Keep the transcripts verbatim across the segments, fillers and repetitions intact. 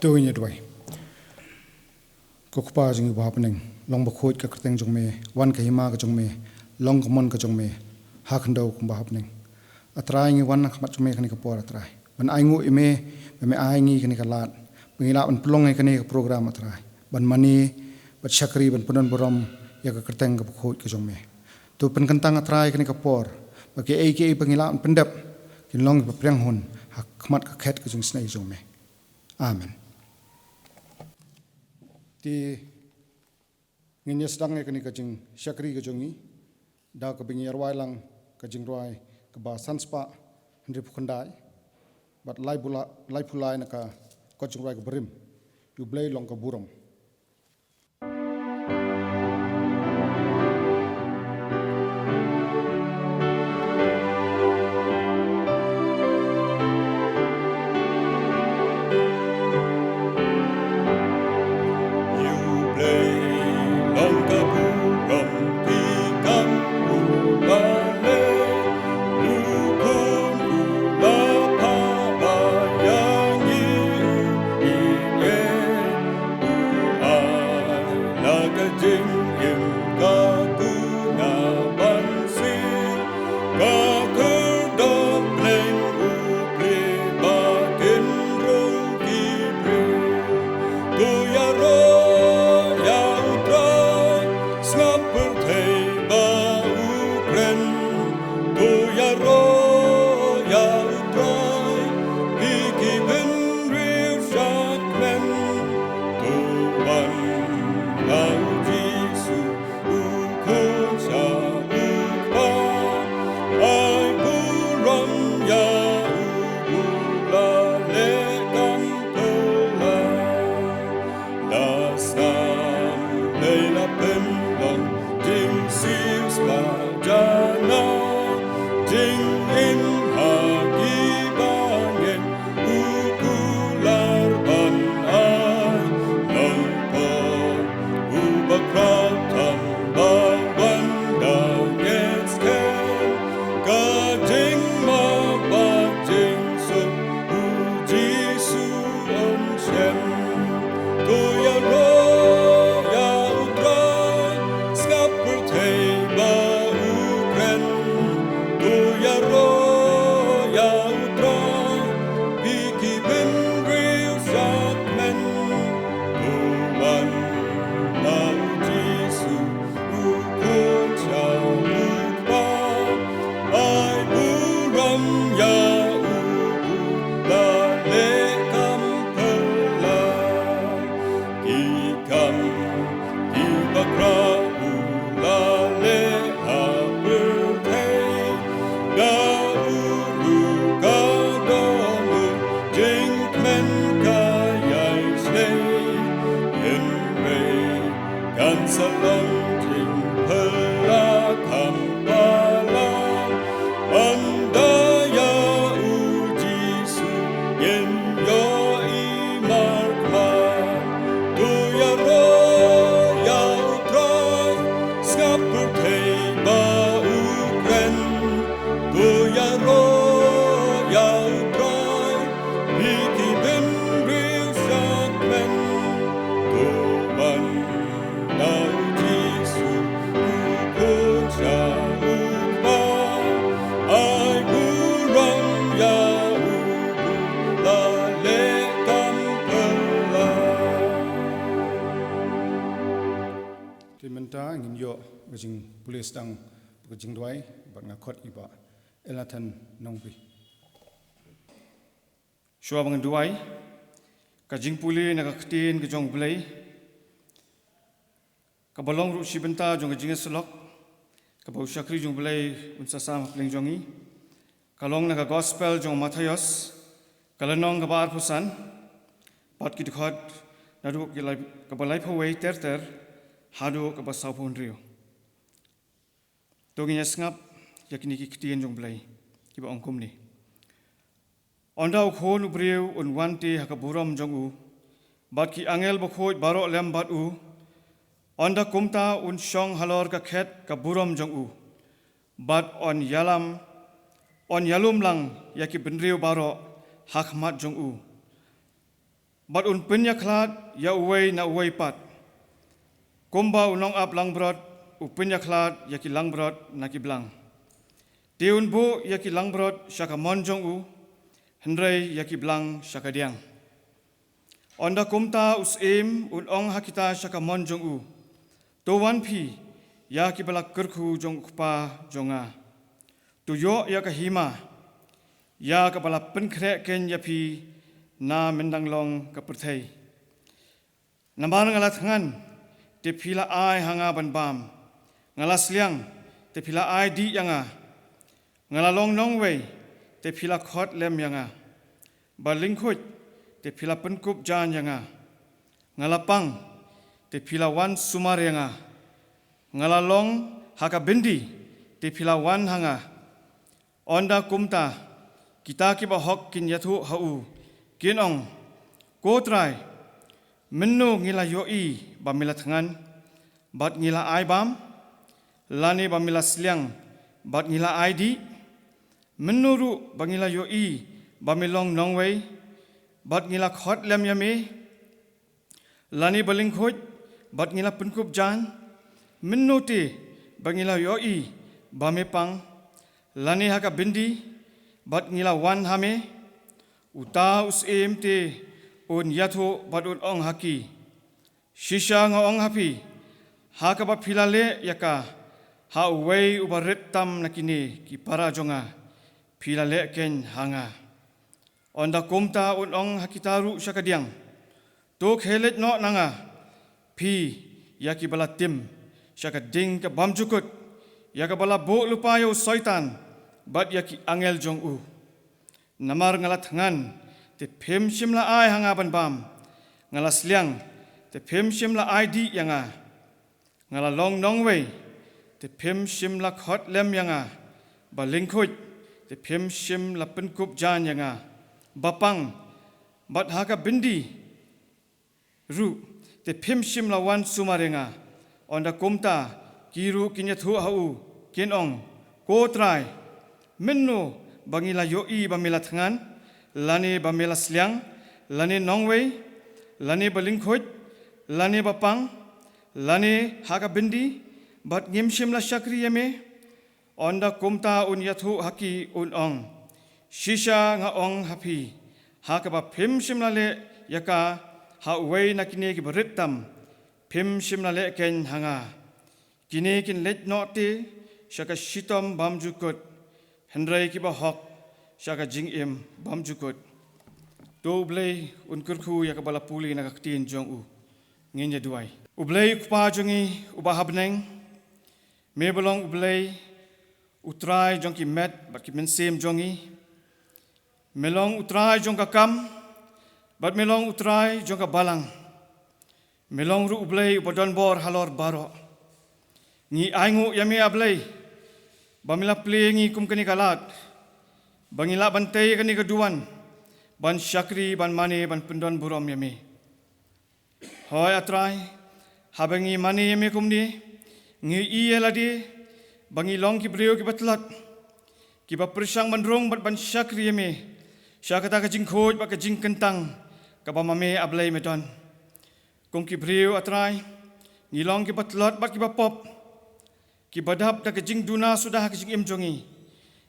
To ngin ïa duwai. Ko Kpa jong ngi uba ha bneng, long bakhuid ka kyrteng jong me, wan ka hima ka jong me, long ka mon ka jong me ha khyndew kumba ha bneng. A Trai, ngi wan ha khmat jong me kane ka por, A Trai, ban ainguh ïa me ba me ai ngi kane ka lad ba ngin lah ban pynlong ïa kane ka program, A Trai, ban mane bad shakri, ban pyndon burom ïa ka kyrteng kaba khuid ka jong me. To pynkyntang, A Trai, kane ka por ba kiei kiei ba ngin lah ban pyndep kin long kiba pdiang hun ha khmat ka khet ka jingisynei jong me. Amen. Te ngin ïa sdang ïa kane ka jingshakri ka jong ngi da kaba ngin ïa rwai lang ka jingrwai kaba san spah hynriewphew khyndai bad lai bula-, laiphew lai na ka kot jingrwai kaba rim, U Blei long ka burom. To ïaroh ïa U Trai, sngap pyrthei ba u kren. To ïaroh ïa U Trai, phi ki bynriew shakmen. To wan ïa U Jisu, u khun sha U Kpa. Ai burom ïa u, u la leh kam phylla. La sam lei la pynlong jingshisha jana, jingim ha ki bangeit u kular ban ai. Nongpop uba khraw tam ba wan da ngeit skhem, ka jingmap bad jingsuk U Jisu un shem. To ïaroh ïa U Trai, sngap pyrthei ba u kren. To ïaroh ïa U Trai, phi ki bynriew shakmen. To wan ïa U Jisu, u khun sha U Kpa. Ai burom ïa u, u la leh kam phylla. Ki kam kiba khraw u la leh ha pyrthei, da u ruh ka dohnud jingkmen ka ïai shlei. Hynrei kan sa long jingphylla kham palat, ynda ïa U Jisu ngin ïohi markhmat. To ïaroh ïa U Trai, sngap pyrthei ba u kren. To ïaroh ïa U Trai, phi ki bynriew shakmen. To wan ïa U Jisu, u khun sha U Kpa. Ai burom ïa u, u la leh kam phylla. Te mynta ngin ïoh ka jingpule sdang bad ka jingduwai bad nga khot ïa i Bah Elnathan Nongbi. Shuwa ba ngan duwai, ka jingpule na ka ktien ka jong U Blei, kaba long ruh shi bynta jong ka jingïasyllok kaba u shakri jong U Blei un sa sam ha pdeng jong ngi, ka long na ka Gospel jong u Mathaios, ka lynnong kaba arphew san, bad ki dkhot naduh ki lai, kaba laiphew wei ter ter haduh kaba sawphew hynriew. To ngin ïa sngap ïa kine ki ktien jong U Blei kiba ong kumne. Ynda u Khun u briew un wan te ha ka burom jong u, bad ki angel bakhuid baroh lem bad u, ynda kumta un shong halor ka khet ka burom jong u, bad yn ïalam, yn ïalum lang ïa ki bynriew baroh ha khmat jong u. bad un pynïakhlad ïa uwei na uwei pat, kumba u nongap langbrot u pynïakhlad ïa ki langbrot na ki blang. Te un buh ïa ki langbrot sha ka mon jong u, hynrei ïa ki blang sha ka diang. Ynda kumta u syiem un ong ha kita sha ka mon jong u, to wan phi ïa ki ba la kyrkhu jong u kpa jong nga, to ïoh ïa ka hima, ïa ka ba la pynkhreh kein ïa phi na myndang long ka pyrthei. Namar nga la thngan, te phi la ai ha nga ban bam. Nga la sliang, te phi la ai dih ïa nga. Nga la long nongwei, te phi la khot lem ïa nga. Ba lyngkhuid, te phi la pynkup jan ïa nga. Nga la pang, te phi la wan sumar ïa nga. Nga la long ha ka byndi, te phi la wan ha nga. Ynda kumta, kita ki bahok kin ïathuh ha u, kin ong, ko Trai, mynno ngi la ïohi ba me la thngan, bad ngi la ai bam, lane ba me la sliang, bad ngi la ai dih? Mynno ruh ba ngi la ïohi ba me long nongwei, bad ngi la khot lem ïa me? Lane ba lyngkhuid, bad ngi la pynkup jan? Mynno te ba ngi la ïohi ba me pang, lane ha ka byndi, bad ngi la wan ha me? Uta u syiem te un ïathuh bad un ong ha ki, shisha nga ong ha phi, ha kaba phi la leh ïa ka ha uwei uba rit tam na kine ki para jong nga, phi la leh kein ha nga. Ynda kumta un ong ha kita ruh sha ka diang, to khie leit noh na nga, phi ïa ki ba la tim sha ka ding ka bymjukut, ïa ka ba la buh lypa ïa u Soitan bad ïa ki angel jong u. Namar nga la thngan, te phim shym la ai ha nga ban bam. Nga la sliang, te phim shym la ai dih ïa nga. Nga la long nongwei, te phim shym la khot lem ïa nga. Ba lyngkhuid, te phim shym la pynkup jan ïa nga. Ba pang, bad ha ka byndi ruh, te phim shym la wan sumar ïa nga. Ynda kumta, ki ruh kin ïathuh ha u, kin ong, ko Trai, mynno ba ngi la ïohi ba me la thngan, lane ba me la sliang, lane nongwei, lane ba lyngkhuid, lane ba pang, lane ha ka byndi, bad ngim shym la shakri ïa me? Ynda kumta un ïathuh ha ki, un ong, shisha nga ong ha phi, ha kaba phim shym la leh ïa ka ha uwei na kine ki ba rit tam, phim shym la leh kein ha nga. Kine kin leit noh te sha ka shitom bymjukut, hynrei ki bahok sha ka jingim bymjukut. To U Blei un kyrkhu ïa ka ba la pule na ka ktien jong u. Ngin ïa duwai. U Blei u Kpa jong ngi uba ha bneng, me ba long U Blei, U Trai jong ki met bad ki mynsiem jong ngi. Me long U Trai jong ka kam, bad me long U Trai jong ka balang. Me long ruh U Blei uba don bor halor baroh. Ngi ainguh ïa me, A Blei, ba me la plie ngi kum kane ka lad, ba ngi lah ban tei kane ka duwan, ban shakri, ban mane, ban pyndon burom ïa me. Hooid A Trai, haba ngi mane ïa me kumne, ngi ïohi ïa lade ba ngi long ki briew ki ba tlot, ki ba pyrshang ban rung bad ban shakri ïa me sha kata ka jingkhuid bad ka jingkyntang kaba ma me, A Blei, me don. Kum ki briew, A Trai, ngi long ki ba tlot bad ki ba pop, ki ba dap da ka jingduna suda ha ka jingim jong ngi.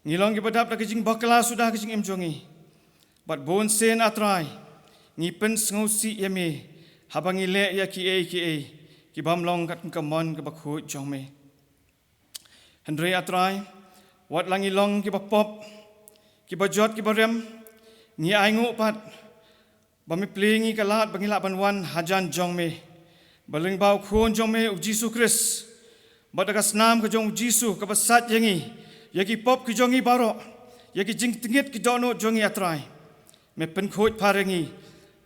Ngi long ki ba dap da ka jingbakla suda ha ka jingim jong ngi. Bad bun sien, A Trai, ngi pynsngewsih ïa me haba ngi leh ïa kiei kiei ki bym long katkum ka mon kaba khuid jong me. Hynrei A Trai, wat la ngi long ki ba pop, ki ba jot, ki ba rem, ngi ainguh pat ba me plie ngi ka lad ba ngi lah ban wan hajan jong me, ba lyngba U Khun jong me U Jisu Khrist, bad da ka snam ka jong U Jisu kaba sait ïa ngi, ïa ki pop ki jong ngi baroh, ïa ki jingtngit ki dohnud jong ngi, A Trai, me pynkhuid pyrshah ïa ngi,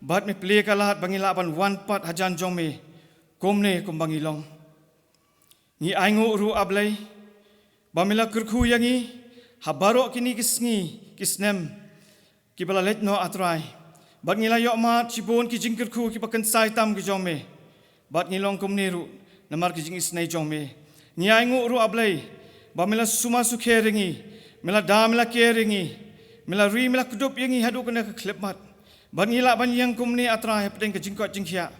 bad me plie ka lad ba ngi lah ban wan pat hajan jong me kumne kumba ngi long. Ngi ainguh ruh, A Blei, ba me la kyrkhu ïa ngi ha baroh kine ki sngi ki snem ki ba la leit noh, A Trai. Bad ngi la ïoh mad shibun ki jingkyrkhu ki ba kynsai tam ki jong me. Bad ngi long kumne ruh namar ki jingisynei jong me. Ngi ainguh ruh, A Blei, ba me la sumar sukher ïa ngi, me la da me la ker ïa ngi, me la ri me la kdup ïa ngi haduh kane ka khyllipmat. Bad ngi lah ban ïeng kumne, A Trai, hapdeng ka jingkoit jingkhiah.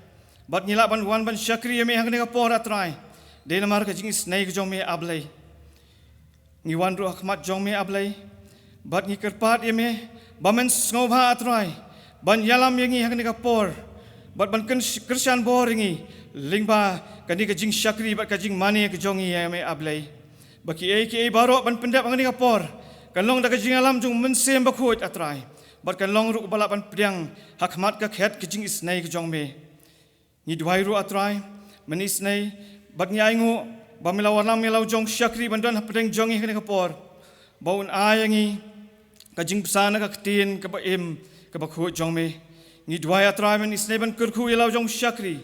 Bad ngi lah ban wan ban shakri ïa me ha kane ka por, A Trai, dei namar ka jingisynei ka jong me, A Blei. Ngi wan ruh ha khmat jong me, A Blei, bad ngi kyrpad ïa me ba men sngewbha, A Trai, ban ïalam ïa ngi ha kane ka por, bad ban kyn-, kyrshan bor ïa ngi lyngba kane ka jingshakri bad ka jingmane ka jong ngi ïa me, A Blei. Ba kiei kiei baroh ban pyndep ha kane ka por kan long da ka jingïalam jong u Mynsiem Bakhuid, A Trai, bad kan long ruh ba lah ban pdiang ha khmat ka khet ka jingisynei ka jong me. Ngi duwai ruh, A Trai, men isynei bad ngi ainguh ba me la wallam ïa la u jong u shakri ban don hapdeng jong ngi ha kane ka por, ba un ai ïa ngi ka jingbsa na ka ktien kaba im, kaba khuid jong me. Ngi duwai, A Trai, men isynei ban kyrkhu ïa la u jong u shakri.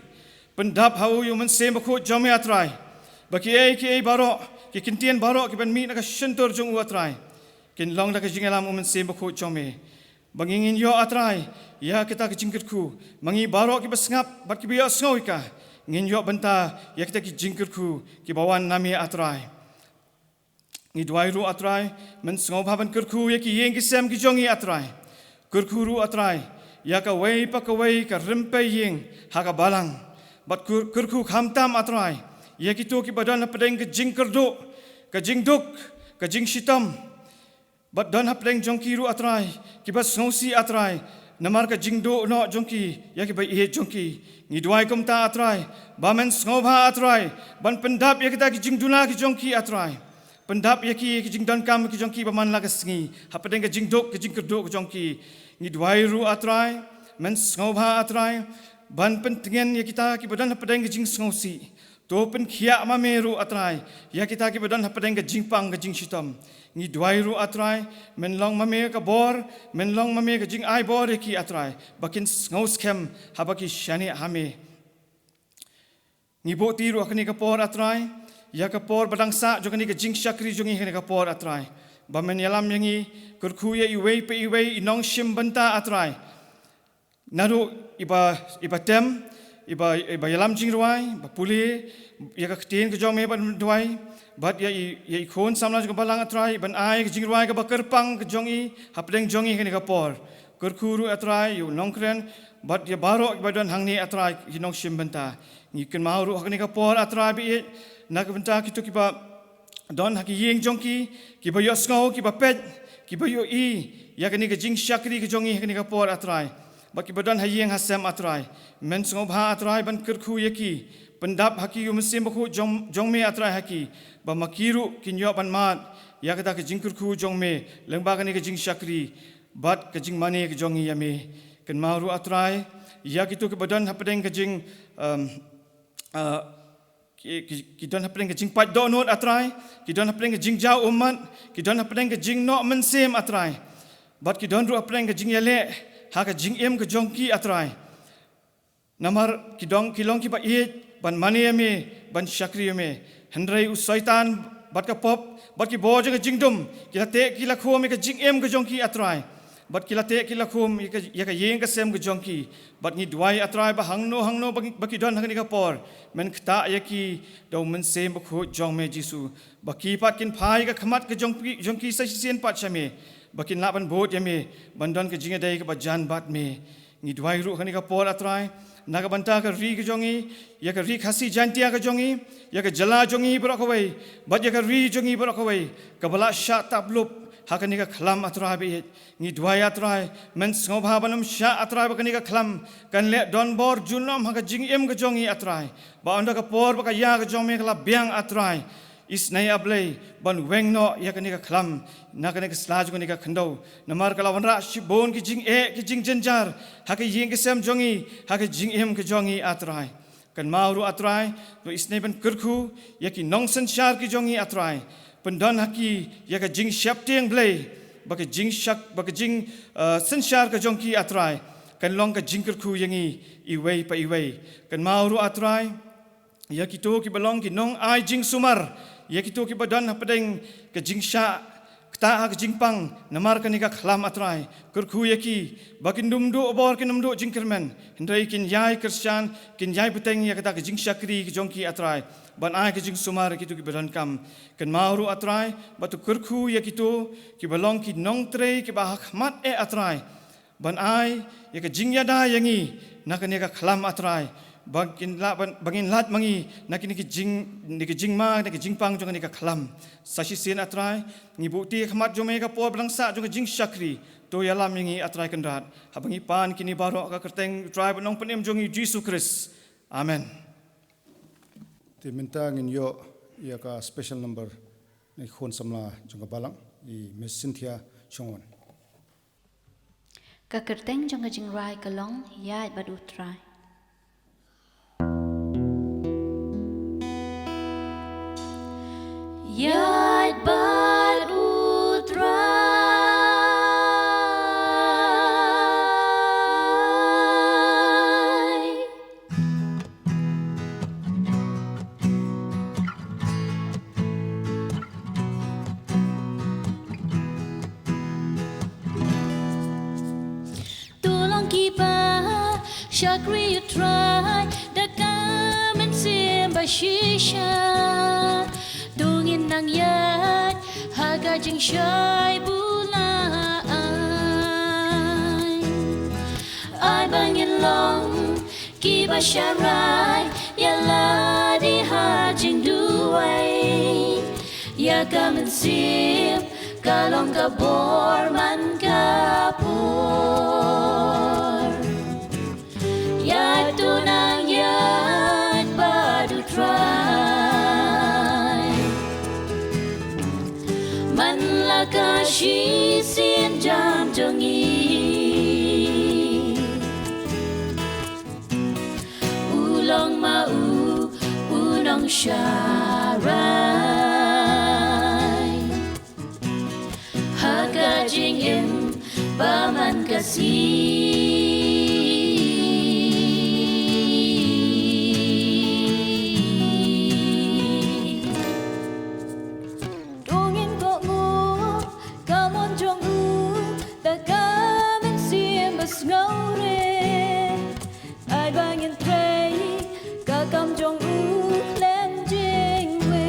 Pyndap ha u ïa u Mynsiem Bakhuid jong me, A Trai, ba kiei kiei baroh, ki kyntien baroh kiban mih na ka shyntur jong u, A Trai, kin long da ka jingïalam u Mynsiem Bakhuid jong me. Ba ngi ngin ïoh, A Trai, ïa kita ki jingkyrkhu, ma ngi baroh kiba sngap bad kiba ïohsngew ïa ka, ngin ïoh bynta ïa kita ki jingkyrkhu kiba wan na me, A Trai. Ngi duwai ruh, A Trai, men sngewbha ban kyrkhu ïa ki ïing ki sem ki jong ngi, A Trai. Kyrkhu ruh, A Trai, ïa kawei pa kawei ka rympei ïing ha ka balang. Bad kyr-, kyrkhu khamtam, A Trai, ïa kito kiba don hapdeng ka jingkyrduh, ka jingduk, ka jingshitom. Bad don hapdeng jong ki ruh, A Trai, kiba sngewsih, A Trai, namar ka jingduh noh jong ki ïa kiba ïeit jong ki. Ngi duwai kumta, A Trai, ba men sngewbha, A Trai, ban pyndap ïa kita ki jingduna ki jong ki, A Trai. Pyndap ïa ki, ïa ki jingdonkam ki jong ki ba man la ka sngi, hapdeng ka jingduk, ka jingkyrduh ki jong ki. Ngi duwai ruh, A Trai, men sngewbha, A Trai, ban pyntngen ïa kita kiba don hapdeng ka jingsngewsih. To pynkhiah ma me ruh, A Trai, ïa kita kiba don hapdeng ka jingpang ka jingshitom. Ngi duwai ruh, A Trai, men long ma me ka bor, men long ma me ka jingai bor ïa ki, A Trai, ba kin sngewskhem haba ki shaniah ha me. Ngi buh ti ruh ha kane ka por, A Trai, ïa ka por ba dang sah jong kane ka jingshakri jong ngi ha kane ka por, A Trai, ba men ïalam ïa ngi, kyrkhu ïa iwei pa iwei i nongshim bynta, A Trai. Naduh iba, iba tem, iba, iba ïalam jingrwai, ba pule ïa ka ktien ka jong me ban duwai, bad ïa i, ïa i khun samla jong ka balang, A Trai, ban ai ka jingrwai kaba kyrpang ka jong i hapdeng jong ngi ha kane ka por. Kyrkhu ruh, A Trai, ïa u nongkren bad ïa baroh kiba don hangne, A Trai, ki nongshim bynta. Ngi kynmaw ruh ha kane ka por, A Trai, ba ïeit, na ka bynta kito kiba don ha ki ïing jong ki, kiba ïohsngew, kiba peit, kiba ïohi ïa kane ka jingshakri ka jong ngi ha kane ka por, A Trai, bad kiba don ha ïing ha sem, A Trai. Men sngewbha, A Trai, ban kyrkhu ïa ki, pyndap ha ki ïa u Mynsiem Bakhuid jong, jong me, A Trai, ha ki, ba ma ki ruh kin ïoh ban mad ïa kata ka jingkyrkhu jong me lyngba kane ka jingshakri bad ka jingmane ka jong ngi ïa me. Kynmaw ruh, A Trai, ïa kito kiba don hapdeng ka jing, um, uh, ki, ki, ki don hapdeng ka jingpait dohnud, A Trai, ki don hapdeng ka jingjaw ummat, ki don hapdeng ka jingnoh mynsiem, A Trai, bad ki don ruh hapdeng ka jingïaleh ha ka jingim ka jong ki, A Trai. Namar ki dong, ki long kiba ïeit ban mane ïa me, ban shakri ïa me. Hynrei u Soitan bad ka pop bad ki bor jong ka jingdum ki la teh ki la khum ïa ka jingim ka jong ki, A Trai, bad ki la teh ki la khum ïa ka, ïa ka ïing ka sem ka jong ki. Bad ngi duwai, A Trai, ba hangno hangno ba ngi, ba ki don ha kane ka por, men ktah ïa ki da u Mynsiem Bakhuid jong me, Jisu, ba ki pat kin phai ïa ka khmat ka jong ki, jong ki sa shisien pat sha me, ba kin lah ban bud ïa me, ban don ka jingïadei kaba jan bad me. Ngi duwai ruh ha kane ka por, A Trai, na ka bynta ka ri ka jong ngi, ïa ka ri Khasi Jaiñtia ka jong ngi, ïa ka jylla jong ngi baroh kawei, bad ïa ka ri jong ngi baroh kawei, kaba la shah tap lup ha kane ka khlam, A Trai, ba ïeit. Ngi duwai, A Trai, men sngewbha ban ym shah, A Trai, ba kane ka khlam kan leh donbor junom ha ka jingim ka jong ngi, A Trai, ba ynda ka por ba ka ïa ka jong me ka la biang, A Trai, isynei, A Blei, ban weng noh ïa kane ka khlam na kane ka sla jong kane ka khyndew. Namar ka la wanrah shibun ki jingeh, ki jingjynjar ha ka ïing ka sem jong ngi, ha ka jingim ka jong ngi, A Trai. Kynmaw ruh, A Trai, ruh isynei ban kyrkhu ïa ki nongsynshar ki jong ngi, A Trai. Pyndon ha ki ïa ka jingsheptieng Blei, ba ka jingshak, ba ka jing, eh, synshar ka jong ki, A Trai, kan long ka jingkyrkhu ïa ngi iwei pa iwei. Kynmaw ruh, A Trai, ïa kito kiba long ki nongai jingsumar, ïa kito kiba don hapdeng ka jingshah ktah ha ka jingpang namar kane ka khlam, A Trai. Kyrkhu ïa ki ba kin ym duh bor, kin ym duh jingkyrmen, hynrei kin ïai kyrshan, kin ïai bteng ïa kata ka jingshakri ka jong ki, A Trai, ban ai ka jingsumar ïa kito kiba donkam. Kynmaw ruh, A Trai, ba to kyrkhu ïa kito kiba long ki nongtrei kiba ha khmat eh, A Trai, ban ai ïa ka jingïada ïa ngi na kane ka khlam, A Trai, ba ngin lah ban, ba ngin lait ma ngi na kine ki jing, na ki jingma, na ki jingpang jong kane ka khlam. Sa shisien, A Trai, ngi buh ti ha khmat jong me ha ka por ba dang sah jong ka jingshakri. To ïalam ïa ngi, A Trai Kynrad, haba ngi pan kine baroh ha ka kyrteng U Trai bad Nongpynim jong ngi, U Jisu Khrist. Amen. Te mynta ngin ïoh ïa ka special number na i khun samla jong ka balang, i Miss Cynthia Chongwon. Ka kyrteng jong ka jingrwai ka long Ïaid bad U Trai. Ïaid bad U Trai. To long kiba shakri U Trai da ka mynsiem ba shisha. To ngin nang ïaid ha ka jingshai bulai. Ai ba ngin long kiba sharai ïa lade ha jingduwai. Ïa ka mynsiem ka long ka bor man ka por. Ïaid to nang ïaid bad U Trai. Man la ka shisien jam jong ngi. U long ma u, u nongsharai. Ha ka jingim ba man ka sngi. To ngin kohnguh ka mon jong u da ka mynsiem ba sngewrit. Ai ba ngin trei ka kam jong u khlem jingwit.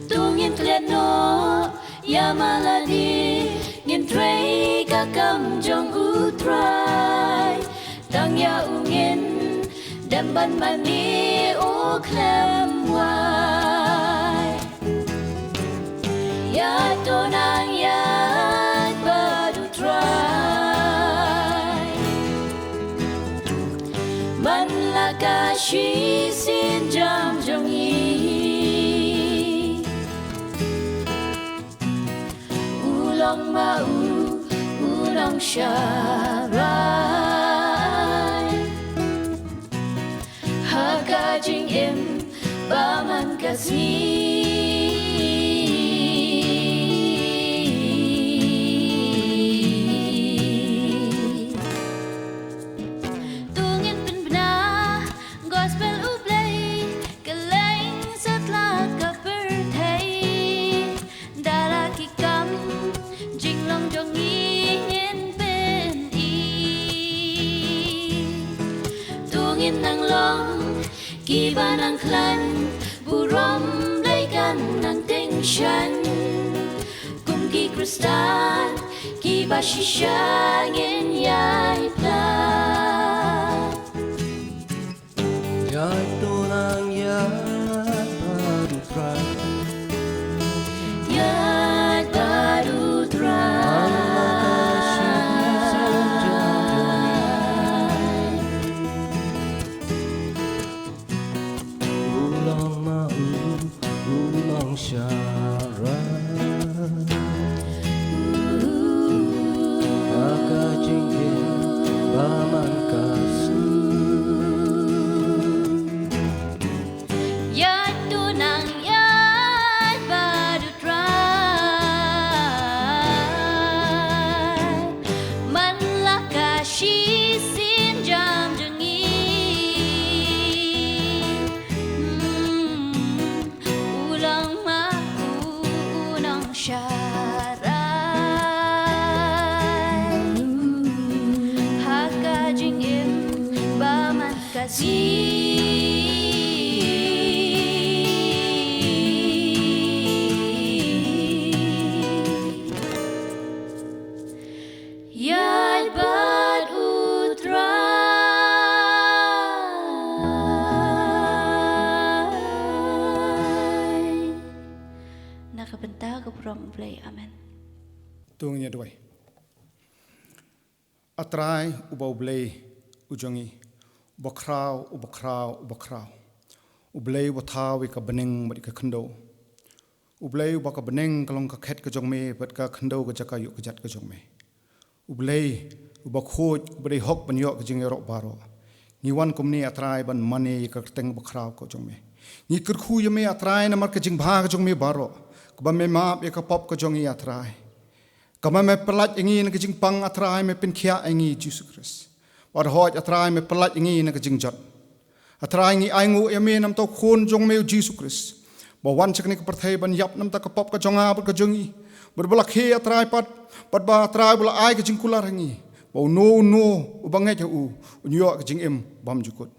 To ngin klet noh ïa ma lade, ngin trei ka kam jong U Trai. Tang ïa u ngin dem ban mane u khlem wai. Ïaid to nang ïaid bad U Trai. Man la ka shisien jam jong ngi. U long ma u, u nongsharai. Ha ka jingim ba man ka sngi. To ngin pynbna gospel U Blei kylleng satlak ka pyrthei. Da la ki kam jinglong jong ngi ngin pyni. To ngin nang long kiba nang khlaiñ burom Blei kan nang tyngshaiñ. Kum ki Khristan kiba shisha ngin ïai pla. Ïaid to nang ïaid bad U Trai. Ïaid bad U Trai. Ala ka shisien jam jong ngi. U long ma u, u nongsharai. Ha ka jingim ba man ka sngi. Ïaid to nang ïaid bad U Trai. Man la ka shisien jam jong ngi. Hmm. U long ma u, u nongsharai. Ha ka jingim ba man ka sngi. Amen. To ngin ïa duwai. A Trai uba U Blei u jong ngi, uba khraw, uba khraw, uba khraw. U Blei uba thaw ïa ka bneng bad ïa ka khyndew. U Blei uba ka bneng ka long ka khet ka jong me bad ka khyndew ka jaka ïuh ka jat ka jong me. U Blei uba khuid, uba dei hok ban ïoh ka jingïaroh baroh. Ngi wan kumne, A Trai, ban mane ïa ka kyrteng ba khraw ka jong me. Ngi kyrkhu ïa me, A Trai, namar ka jingbha ka jong me baroh, kaba me map ïa ka pop ka jong ngi, A Trai. Kaba me pyllait ïa ngi na ka jingpang, A Trai, me pynkhiah ïa ngi, Jisu Khrist. Wat hoi, A Trai, me pyllait ïa ngi na ka jingjot. A Trai, ngi ainguh ïa me namar uta u Khun jong me, U Jisu Khrist, ba wan sha kane ka pyrthei ban ïap namar ka pop ka jong nga bad ka jong ngi. Bad ba la khie, A Trai, pat, bad ba, A Trai, ba la ai ka jingkular ha ngi, ba uno uno uba ngeit ha u un ïoh ka jingim bymjukut.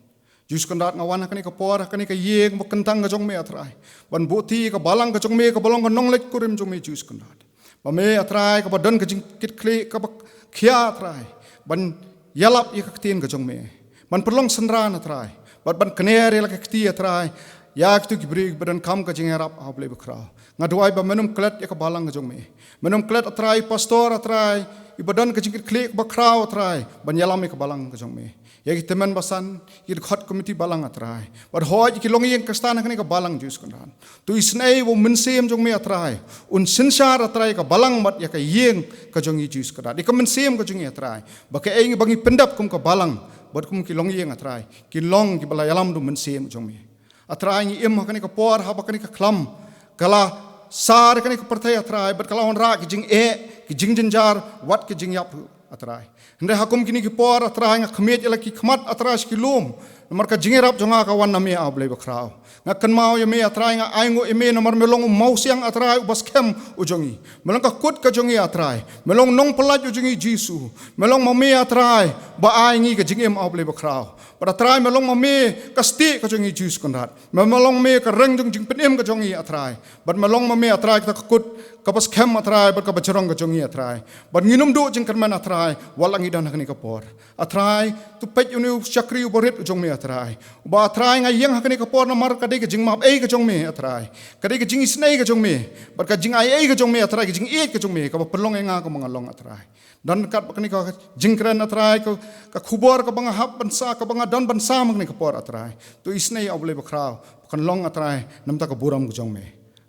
Jisu Kynrad, nga wan ha kane ka por, ha kane ka ïing ba kyntang ka jong me, A Trai, ban buhti ïa ka balang ka jong me, kaba long ka nongleit kurim jong me, Jisu Kynrad. Ba me, A Trai, kaba don ka jingkitkhlieh, kaba khia, A Trai, ban ïalap ïa ka ktien ka jong me, ban pynlong synran, A Trai, bad ban kner ïa la ka kti, A Trai, ïa kito ki briew ba donkam ka jingïarap, A Blei ba khraw. Nga duwai ba men ym klet ïa ka balang ka jong me. Men ym klet, A Trai, pastor, A Trai, iba don ka jingkitkhlieh kaba khraw, A Trai, ban ïalam ïa ka balang ka jong me. Ïa ki tymmen basan, ïa ki dkhot komiti balang, A Trai, bad hoi ïa ki longïing Khristan ha kane ka balang, Jisu Kynrad. To isynei ba u Mynsiem jong me, A Trai, un synshar, A Trai, ka balang bad ïa ka ïing ka jong ngi, Jisu Kynrad. Ïa ka mynsiem ka jong ngi, A Trai, ba kaei ba ngi pyndep kum ka balang bad kum ki longïing, A Trai, kin long kiba la ïalam da u Mynsiem jong me. A Trai, ngi im ha kane ka por, haba kane ka khlam ka la sar ha kane ka pyrthei, A Trai, bad ka la wanrah ki jingeh, ki jingjynjar, wat ki jingïap ruh, A Trai. Hynrei ha kum kine ki por, A Trai, nga khmied ïa la ki khmat, A Trai, sha ki lum, namar ka jingïarap jong nga ka wan na me, A Blei ba khraw. Nga kynmaw ïa me, A Trai, nga ainguh ïa me namar me long u mawsiang, A Trai, uba skhem u jong ngi. Me long ka kut ka jong ngi, A Trai. Me long nongpyllait u jong ngi, Jisu. Me long ma me, A Trai, ba ai ngi ka jingim, A Blei ba khraw. Bad, A Trai, me long ma me ka stieh ka jong ngi, Jisu Kynrad. Me, me long ma me ka reng jong jingpynim ka jong ngi, A Trai. Bad me long ma me, A Trai, kata ka kut kaba skhem, A Trai, bad kaba jrong ka jong ngi, A Trai. Bad ngin ym duh jingkyrmen, A Trai, wat la ngi don ha kane ka por. A Trai, to peit ïa une u shakri uba rit u jong me, A Trai. Uba, A Trai, nga ïeng ha kane ka por namar ka dei ka jingmap ei ka jong me, A Trai. Ka dei ka jingisynei ka jong me. Bad ka jingaiei ka jong me, A Trai, ka jingïeit ka jong me, kaba pynlong ïa nga kaba nga long, A Trai. Don katba kane ka jingkren, A Trai, ka, ka khubor kaba nga hap ban sa, kaba nga don ban sam ha kane ka por, A Trai. To isynei, A Blei ba khraw, ba kan long, A Trai, namar ka burom ka jong me.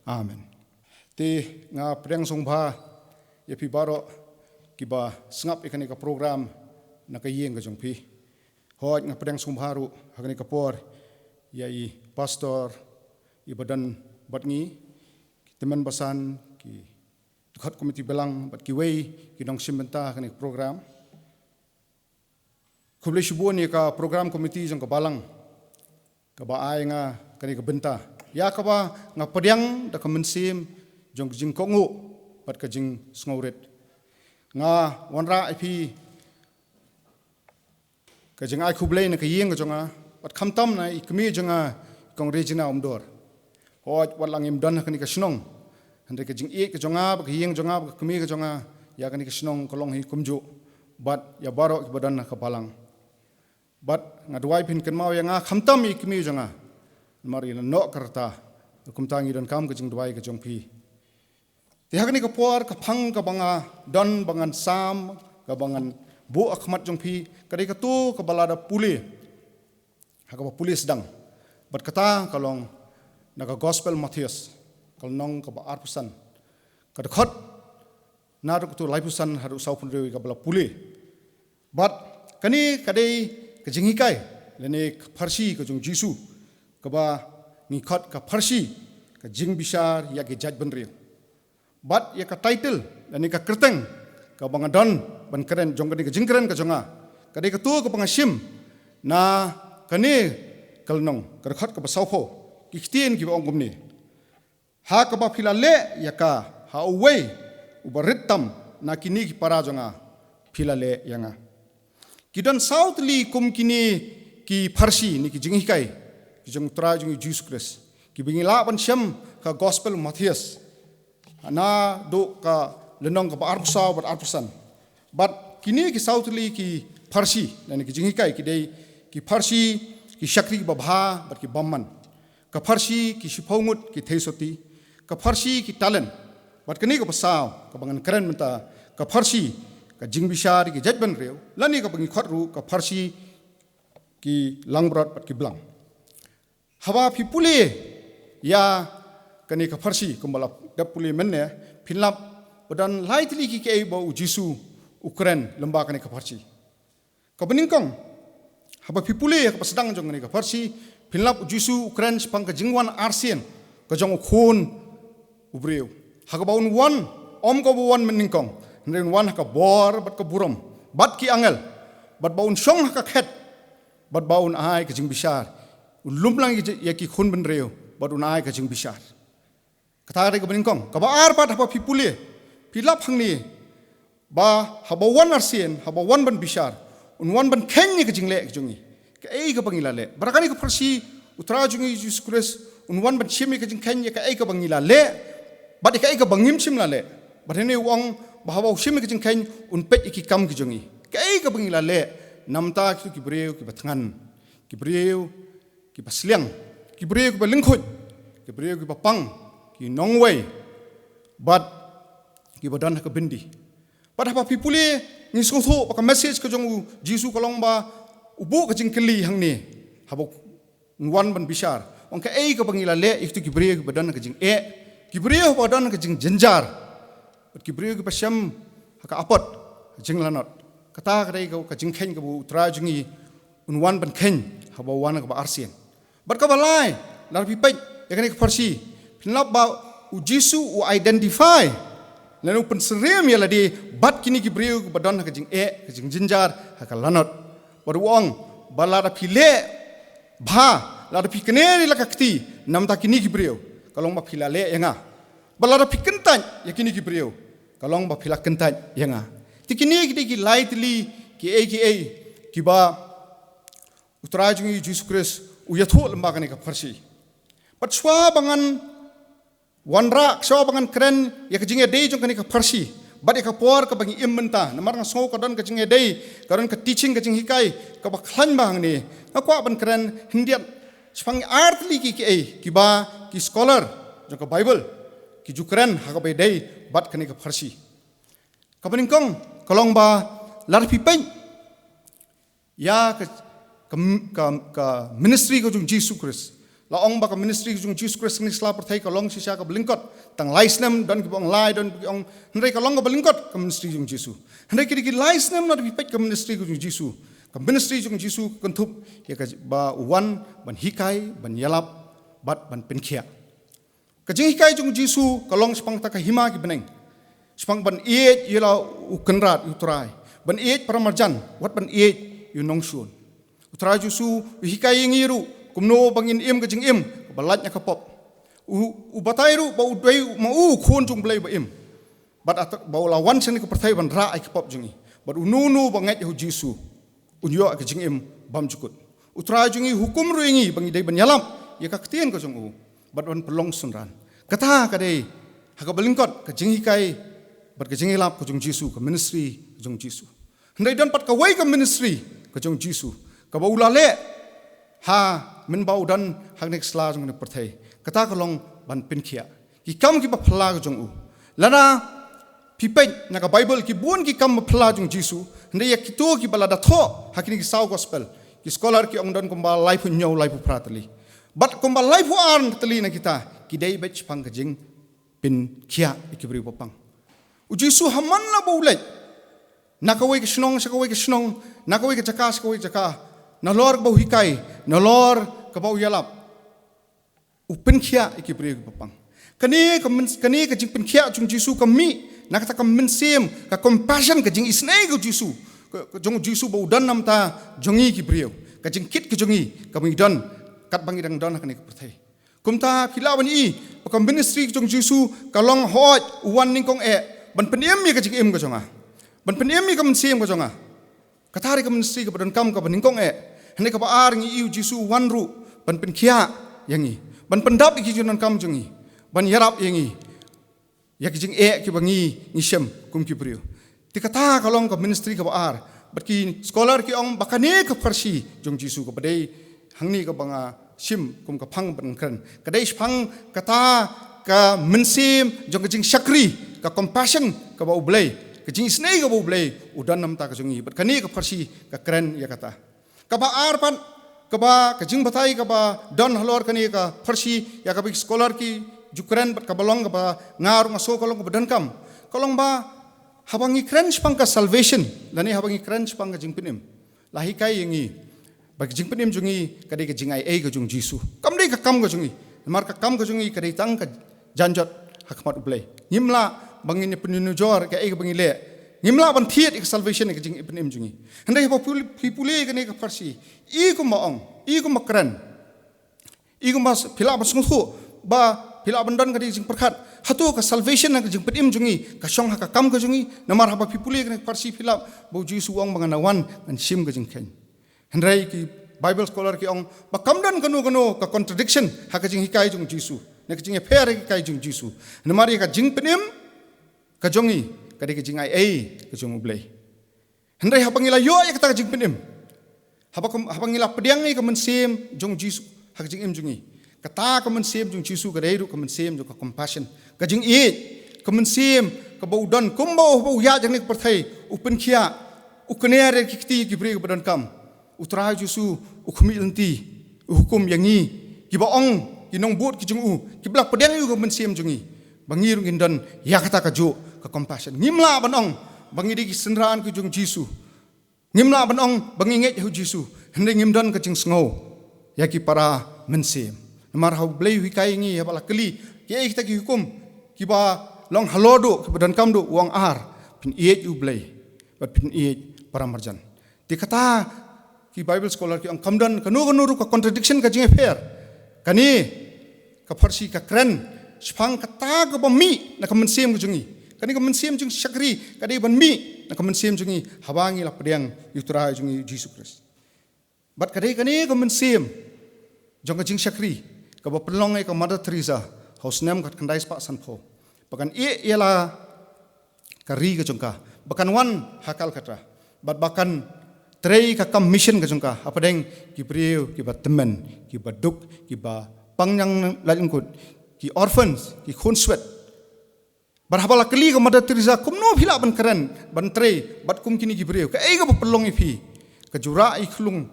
Amen. Te nga pdiang sngewbha ïa phi baroh kiba sngap ïa kane ka program na ka ïing ka jong phi. Hooid, nga pdiang sngewbha ruh ha kane ka por ïa i pastor iba don bad ngi, ki tymmen basan, ki dkhot komiti balang bad kiwei ki nongshim bynta ha kane ka program. Khublei shibun ïa ka program komiti jong ka balang kaba ai nga kane ka bynta, ïa kaba nga pdiang da ka mynsiem jong ka jingkohnguh bad ka jingsngewrit. Nga wanrah ïa phi ka jingai khublei na ka ïing ka jong nga, bad khamtam na i kmie jong nga, i Kong Regina Umdor. Hooid, wat la ngim don ha kane ka shnong, hynrei ka jingïeit ka jong nga bad ka ïing jong nga bad ka kmie ka jong nga ïa kane ka shnong ka long hi kumjuh bad ïa baroh kiba don ha ka balang. Bad nga duwai phin kynmaw ïa nga, khamtam ïa i kmie jong nga, namar i la noh ka rta. Kumta ngi donkam ka jingduwai ka jong phi. Te ha kane ka por, ka phang kaba nga don ba ngan sam, kaba ngan buh ha khmat jong phi, ka dei kato kaba la da pule ha kaba pule sdang. Bad kata ka long na ka Gospel Mathaios, ka lynnong kaba arphew san, ka dkhot naduh kato laiphew san haduh sawphew hynriew, kaba la pule. Bad kane ka dei ka jinghikai lane ka pharshi ka jong u Jisu, kaba ngi khot ka pharshi ka jingbishar ïa ki jaitbynriew. Bad ïa ka title lane ka kyrteng kaba nga don ban kren jong kane ka jingkren ka jong nga, ka dei kato kaba nga shim na kane ka lynnong, ka dkhot kaba sawphew, ki ktien kiba ong kumne: Ha kaba phi la leh ïa ka ha uwei uba rit tam na kine ki para jong nga, phi la leh ïa nga. Ki don saw tylli kum kine ki pharshi ne ki jinghikai ki jong u Trai jong ngi Jisu Khrist, kiba ngi lah ban shem ka Gospel Mathaios, naduh ka lynnong kaba arphew saw bad arphew san. Bad kine ki saw tylli ki pharshi lane ki jinghikai ki dei ki pharshi ki shakri babha bad ki bymman, ka pharshi ki shiphew ngut ki theisotti, ka pharshi ki talent, Bad kane kaba saw, kaba ngan kren mynta, ka pharshi, ka jingbishar ïa ki jaitbynriew, lane kaba ngi khot ruh ka pharshi ki langbrot bad ki blang. Haba phi pule ïa kane ka pharshi, kumba la dep pule mynne, phin lap ba don lai tylli ki kaei ba u Jisu u kren lyngba kane ka pharshi. Kaba nyngkong, haba phi pule ïa kaba sdang jong kane ka pharshi, phin lap u Jisu u kren shaphang ka jingwan arsien ka jong u Khun u briew. Ha kaba un wan, ym kaba wan mynnyngkong, hynrei un wan ha ka bor bad ka burom bad ki angel, bad ba un shong ha ka khet, bad ba un ai ka jingbishar. Un lum lang ïa ki khun bynriew bad un ai ka jingbishar. Kata ka dei kaba nyngkong. Kaba ar pat, haba phi pule, phi lap hangne ba haba wan arsien, haba wan ban bishar, un wan ban kheiñ ïa ka jingleh ka jong ngi, kaei kaba ngi la leh. Bad ha kane ka pharshi, u Trai jong ngi Jisu Khrist un wan ban shim ïa ka jingkheiñ ïa kaei kaba ngi la leh bad ïa kaei kaba ngim shym la leh. Bad hangne u ong ba haba u shim ïa ka jingkheiñ, un peit ïa ki kam ki jong ngi, kaei kaba ngi la leh namar kito ki briew kiba thngan, ki briew kiba sliang, ki briew kiba lyngkhuid, ki briew kiba pang, ki nongwei, bad kiba don ha ka byndi. Bad haba phi pule, ngi sngewthuh ba ka message ka jong u Jisu ka long ba u buh ka jingkylli hangne, haba un wan ban bishar, ong kaei kaba ngi la leh ïa kito ki briew kiba don ha ka jingeh, ki briew ba don ha ka jingjynjar, bad ki briew kiba shem ha ka apot, ha jinglanot. Kata ka dei ka, ka jingkheiñ kaba u Trai jong ngi un wan ban kheiñ haba wan kaba arsien. Bad kaba lai, lada phi peit ïa kane ka pharshi, phin lap ba u Jisu u identify, lane u pynsyriem ïa lade bad kine ki briew kiba don ha ka jingeh, ka jingjynjar, ha ka lanot. Bad u ong ba lada phi leh bha, lada phi kner ïa la ka kti namar kine ki briew, ka long ba phi la leh ïa nga. Bad lada phi kyntait ïa kine ki briew, ka long ba phi la kyntait ïa nga. Te kine ki dei ki lai tylli kiei kiei kiba u Trai jong ngi Jisu Khrist u ïathuh lyngba kane ka pharshi. Bad shuwa ba ngan wanrah, shuwa ba ngan kren ïa ka jingïadei jong kane ka pharshi bad ïa ka por kaba ngi im mynta, namar nga sngew ka don ka jingïadei, ka don ka teaching, ka jinghikai kaba khlaiñ bha hangne. Nga kwah ban kren khyndiat shaphang ar tylli ki kaei kiba ki scholar jong ka Bible ki ju kren ha kaba ïadei bad kane ka pharshi. Kaba nyngkong ka long ba lada phi peit ïa ka, ka, ka, ka ministry ka jong Jisu Khrist. La ong ba ka ministry ka jong Jisu Khrist ha kane ka sla pyrthei ka long shisha kaba lyngkot. Tang lai snem, don kiba ong lai, don kiba ong, hynrei ka long kaba lyngkot ka ministry ka jong Jisu. Hynrei ki dei ki lai snem lada phi peit ka ministry ka jong Jisu. Ka ministry ka jong Jisu ka kynthup ïa kaba u wan ban hikai, ban ïalap bad ban pynkhiah. Ka jinghikai jong Jisu ka long shaphang kata ka hima ki bneng. Shaphang ban ïeit ïa la u Kynrad, ïa u Trai. Ban ïeit para marjan, wat ban ïeit ïa u nongshun. U Trai Jisu u hikai ïa ngi ruh kumno ba ngin im ka jingim kaba lait na ka pop. U, u batai ruh ba u dei ma u u Khun jong u Blei ba im. Bad at-, ba u la wan sha kane ka pyrthei ban rah ïa ka pop jong ngi. Bad uno uno ba ngeit ïa u Jisu un ïoh ka jingim bymjukut. U Trai jong ngi u hukum ruh ïa ngi ba ngi dei ban ïalap ïa ka ktien ka jong u bad ban pynlong synran. Kata ka dei ha kaba lyngkot ka jinghikai bad ka jingïalap ka jong Jisu, ka ministry ka jong Jisu. Hynrei don pat kawei ka ministry ka jong Jisu kaba u la leh ha mynba u don ha kane ka sla jong kane ka pyrthei. Kata ka long ban pynkhiah ki kam kiba phylla ka jong u. Lada phi peit na ka Bible, ki bun ki kam ba phylla jong Jisu, hynrei ïa kito kiba la da thoh ha kine ki saw gospel, ki scholar ki ong don kumba laiphew hynñiew, laiphew phra tylli. Bad kumba laiphew ar tylli na kita ki dei beit shaphang ka jingpynkhiah ïa ki briew ba pang. U Jisu ha man la ba u leit na kawei ka shnong sha kawei ka shnong, na kawei ka jaka sha kawei ka jaka, nalor kaba u hikai, nalor kaba u ïalap, u pynkhiah ïa ki briew kiba pang. Kane ka myn-, kane ka jingpynkhiah jong Jisu ka mih na kata ka mynsiem, ka compassion, ka jingisynei ka Jisu, ka, ka jong u Jisu ba u don namar jong ngi ki briew. Ka jingkit ka jong ngi kaba ngi don katba ngi dang don ha kane ka pyrthei. Kumta phi lah ban i ba ka ministry ka jong Jisu ka long hooid u wan nyngkong eh ban pynim ïa ka jingim ka jong nga, ban pynim ïa ka mynsiem ka jong nga. Kata dei ka ministry kaba donkam kaba nyngkong eh. Hynrei kaba ar ngi i u Jisu u wan ruh ban pynkhiah ïa ngi, ban pyndap ïa ki jingdonkam jong ngi, ban ïarap ïa ngi ïa ki jingeh kiba ngi, ngi shem kum ki briew. Te kata ka long ka ministry kaba ar. Bad ki scholar ki ong ba kane ka pharshi jong Jisu kaba dei hangne kaba nga shim kum ka phang ban kren, ka dei shaphang kata ka mynsiem jong ka jingshakri, ka compassion kaba U Blei, ka jingisynei kaba U Blei u don na ka bynta ka jong ngi. Bad kane ka pharshi ka kren ïa kata. Kaba ar pat, kaba ka jingbatai kaba don halor kane ka pharshi ïa kaba ki scholar ki ju kren bad kaba long kaba nga ruh nga sngew ka long kaba donkam, ka long ba haba ngi kren shaphang ka salvation lane haba ngi kren shaphang ka jingpynim, la hikai ïa ngi ba ka jingpynim jong ngi ka dei ka jingaiei ka jong U Jisu, kam dei ka kam ka jong ngi. Namar ka kam ka jong ngi ka dei tang ka janjot ha khmat U Blei. Ngim lah ba ngin ïa pynïanujor kaei kaba ngi leh. Ngim lah ban thied ïa ka salvation ïa ka jingpynim jong ngi. Hynrei haba phi pule kane ka pharshi, i kumba ong, i kumba kren, i kumba phi lah ban sngewthuh, ba phi lah ban don ka dei ka jingpyrkhat, hato ka salvation ha ka jingpynim jong ngi ka shong ha ka kam ka jong ngi? Namar haba phi pule kane ka pharshi phi lap ba U Jisu u ong ba ngan wan ngan shim ka jingkheiñ. Hynrei ki Bible scholar ki ong ba kam don kano kano ka contradiction ha ka jinghikai jong U Jisu, ne ka jingïapher ïa ka hikai jong U Jisu. Namar ïa ka jingpynim ka jong ngi ka dei ka jingaiei ka jong U Blei. Hynrei haba ngi la ïoh ïa kata ka jingpynim, haba kum, haba ngi la pdiang ïa ka mynsiem jong U Jisu ha ka jingim jong ngi, kata ka mynsiem jong U Jisu ka dei ruh ka mynsiem jong ka compassion, ka jingïeit, ka mynsiem kaba u don kumba u, ba u ïaid ha kane ka pyrthei, u pynkhiah, u kner ïa ki kti ki briew kiba donkam. U Trai Jisu u khmih lynti, u hukum ïa ngi kiba ong ki nongbud ki jong u, kiba la pdiang ïa u ka mynsiem jong ngi, ba ngi ruh ngin don ïa kata kajuh ka compassion. Ngim lah ban ong ba ngi dei ki synran ki jong U Jisu. Ngim lah ban ong ba ngi ngeit ha U Jisu hynrei ngim don ka jingsngew ïa ki para mynsiem. Namar haba U Blei u hikai ïa ngi, haba la kylli kiei kita ki hukum kiba long halor duh, kiba donkam duh, u ong ar: phin ïeit ïa U Blei bad phin ïeit para marjan. Te kata ki Bible scholar ki ong kam don kano kano ruh ka contradiction, ka jingïapher. Kane ka pharshi ka kren shaphang kata kaba mih na ka mynsiem ka jong ngi. Kane ka mynsiem jingshakri ka dei ban mih na ka mynsiem jong ngi haba ngi la pdiang ïa U Trai jong ngi U Jisu Khrist. Bad ka dei kane ka mynsiem jong ka jingshakri kaba pynlong ïa ka Mother Teresa ha u snem khatkhyndai spah sanphew, ba kan ïeh ïa la ka ri ka jong ka, ba kan wan ha Calcutta, bad ba kan trei ka kam mission ka jong ka hapdeng ki briew kiba tymmen, kiba duk, kiba pang ïa la lyngkut, ki orphans, ki khun swet. Bad haba la kylli ka Mother Teresa, kumno phi lah ban kren, ban trei bad kum kine ki briew, kaei kaba pynlong ïa phi? Ka ju rah ïa i khyllung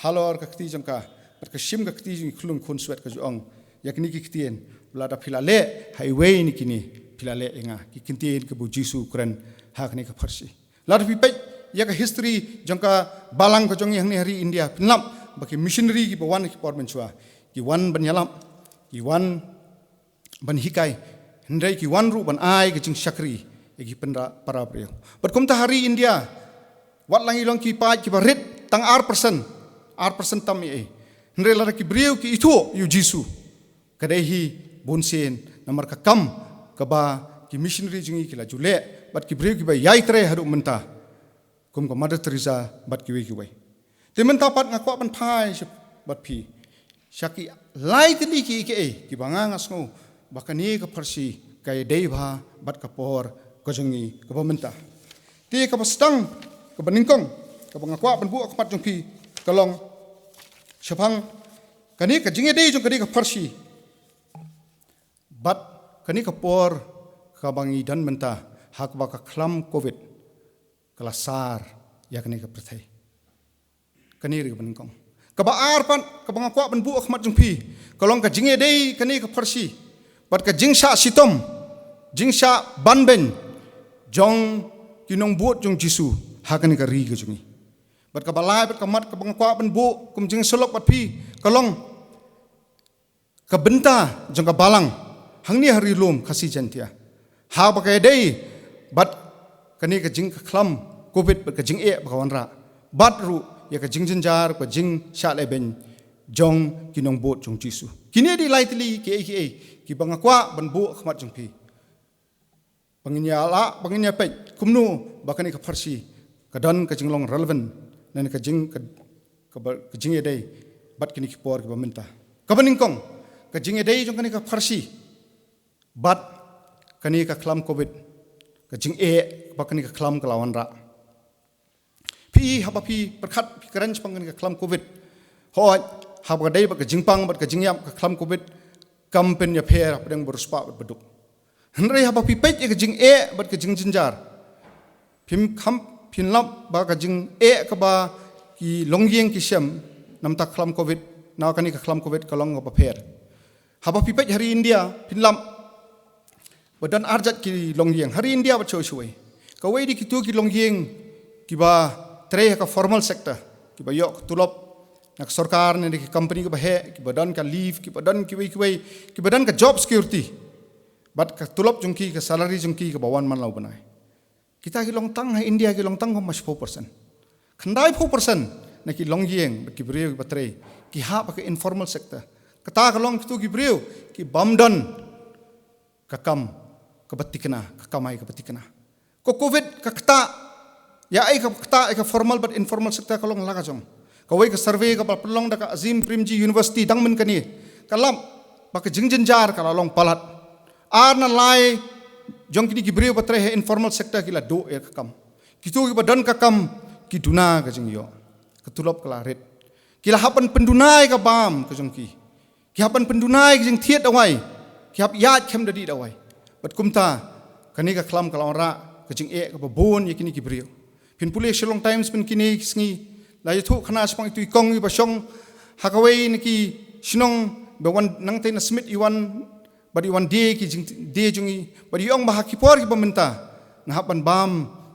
halor ka kti jong ka bad ka shim ka kti jong i khyllung khun swet, ka ju ong ïa kine ki ktien: lada phi la leh ha iwei na kine, phi la leh ïa nga. Ki ktien kiba U Jisu u kren ha kane ka pharshi. Lada phi peit ïa ka history jong ka balang ka jong ngi hangne ha ri India, phin lap ba ki missionary kiba wan ha ki por mynshuwa ki wan ban ïalap, ki wan ban hikai, hynrei ki wan ruh ban ai ka jingshakri ïa ki pynra-, para briew. Bad kumta ha ri India, wat la ngi long ki paid kiba rit tang ar percent, ar percent tam ei ei, hynrei lada ki briew ki ithuh ïa U Jisu, ka dei hi bunsien namar ka kam kaba ki missionary jong ngi ki la ju leh bad ki briew kiba ïai trei haduh mynta, kum ka Mother Teresa bad kiwei kiwei. Te mynta pat nga kwah ban phai sha, bad phi sha ki lai tylli kiei kiei kiba nga, nga sngew ba kane ka pharshi ka ïadei bha bad ka por ka jong ngi kaba mynta. Te kaba sdang, kaba nyngkong, kaba nga kwah ban buh ha khmat jong phi, ka long shaphang kane ka jingïadei jong kane ka pharshi bad kane ka por kaba ngi don mynta, ha kaba ka khlam Covid ka la sar ïa kane ka pyrthei. Kane ruh kaba nyngkong. Kaba ar pat, kaba nga kwah ban buh ha khmat jong phi, ka long ka jingïadei kane ka pharshi bad ka jingshah shitom, jingshah banbeiñ jong ki nongbud jong U Jisu ha kane ka ri ka jong ngi. Bad kaba lai bad ka mat, kaba nga kwah ban buh kum jingsyllok bad phi, ka long ka bynta jong ka balang hangne ha Ri Lum Khasi Jaiñtia, ha ba ka ïadei bad kane ka jingkhlam Covid bad ka jingeh ba ka wanrah, bad ruh ïa ka jingjynjar, ka jingshah lehbeiñ jong ki nongbud jong U Jisu. Kine dei lai tylli kiei kiei kiba nga kwah ban buh ha khmat jong phi, ba ngin ïa lah, ba ngin ïa peit kumno ba kane ka pharshi ka don ka jinglong relevant, ne ka jing, ka, ka ba, ka jingïadei bad kine ki por kiba mynta. Kaba nyngkong, ka jingïadei jong kane ka pharshi bad kane ka khlam Covid, ka jingeh ba kane ka khlam ka la wanrah. Phi, haba phi pyrkhat, phi kren shaphang kane ka khlam Covid, hooid, haba ka dei bad ka jingpang bad ka jingïap ka khlam Covid, kam pynïapher hapdeng ba riewspah bad ba duk. Hynrei haba phi peit ïa ka jingeh bad ka jingjynjar, phim kham, phin lap ba ka jingeh kaba ki longïing ki shem namar ka khlam covid, na kane ka khlam covid ka long kaba pher. Haba phi peit ha ri India, phin lap ba don arjat ki longïing ha ri India bad shawei shawei. Kawei de kito ki longïing kiba trei ha ka formal sector, kiba ïoh ka tulop na ka sorkar ne ki company kiba heh, kiba don ka leave, kiba don kiwei kiwei, kiba don ka job security. Bad ka tulop jong ki, ka salary jong ki kaba wan man la u bnai. Kita ki long tang ha India, ki long tang kumba shiphew percent. Khyndai phew percent na ki longïing bad ki briew kiba trei ki hap ha ka informal sector. Kata ka long kito ki briew ki bym don ka kam kaba thikna, ka kamai kaba thikna. Ka covid ka ktah ïa ai, ka ktah ïa ka formal bad informal sector, ka long la ka jong. Kawei ka survey kaba pynlong da ka Azim Premji University dang mynne kane, ka lap ba ka jingjynjar ka la long palat. Ar na lai jong kine ki briew ba trei ha informal sector ki la duh ïa ka kam. Kito kiba don ka kam ki duna ka jingïoh, ka tulop ka la rit. Ki la hap ban pynduna ïa ka bam ka jong ki. Ki hap ban pynduna ïa ka jingthied dawai. Ki hap ïaid khlem da dih dawai. Bad kumta kane ka khlam ka la wanrah ka jingeh kaba bun ïa kine ki briew. Phin pule Shillong Times mynne kine ki sngi, la ïathuh khana shaphang itu i kong iba shong ha kawei na ki shnong ba wan nangtei na Smit i wan bad i wan die ki jingdie jong i, bad i ong ba ha ki por kiba mynta nga hap ban bam